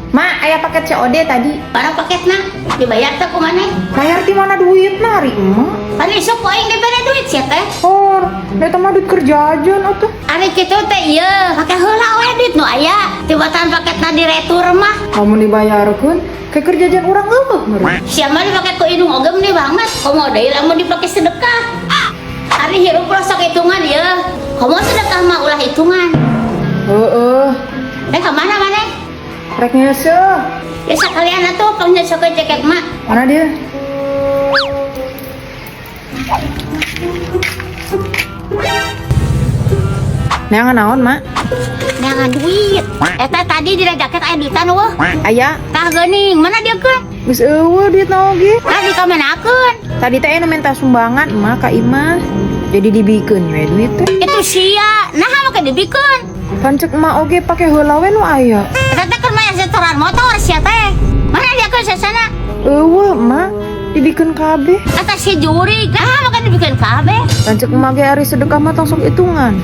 Ma, aya paket COD tadi. Barang paketna dibayar teh ku maneh? Bayar ti mana duit na ari emak? Pan isuk ku aing dibere duit sia teh. Hor, eta mah duit kerja aja atuh. Ari kitu teh ieu, pake heula we duit nu aya. Tibatan paketna diretur mah. Lamun dibayarkeun, kayak kerja jajan urang eueuh meureun. Sia mah dipake ku indung oge meni banget. Komo deui lamun dipake sedekah. Ari hirup ulah sok hitungan ieu. Komo sedekah mah ulah hitungan. Heeh, Eh, ka mana maneh? Rek ngeuseuh. Ya sakalian atuh pangnyeuseuhkeun jaket mak. Mana dia? Neangan naon, Mak? Neangan duit. Eta tadi di jaket aya duitan eueuh. Aya, Tah geuning, mana dia keun? Geus eueuh duit oge. Tah dikamenakeun. Tadi teh anu minta sumbangan emak ka imah. Jadi dibikeun we duit teh. Itu sia. Nah, make dibikeun. Pan cek emak oge pake heula we nu aya. Eta teh keur mayar setoran motor sia teh. Mana dia keun sasana? Eueuh, emak, dibikeun kabeh. Kata si jurig, nah make dibikeun kabeh. Pan cek emak ge ari sedekah mah tong sok hitungan.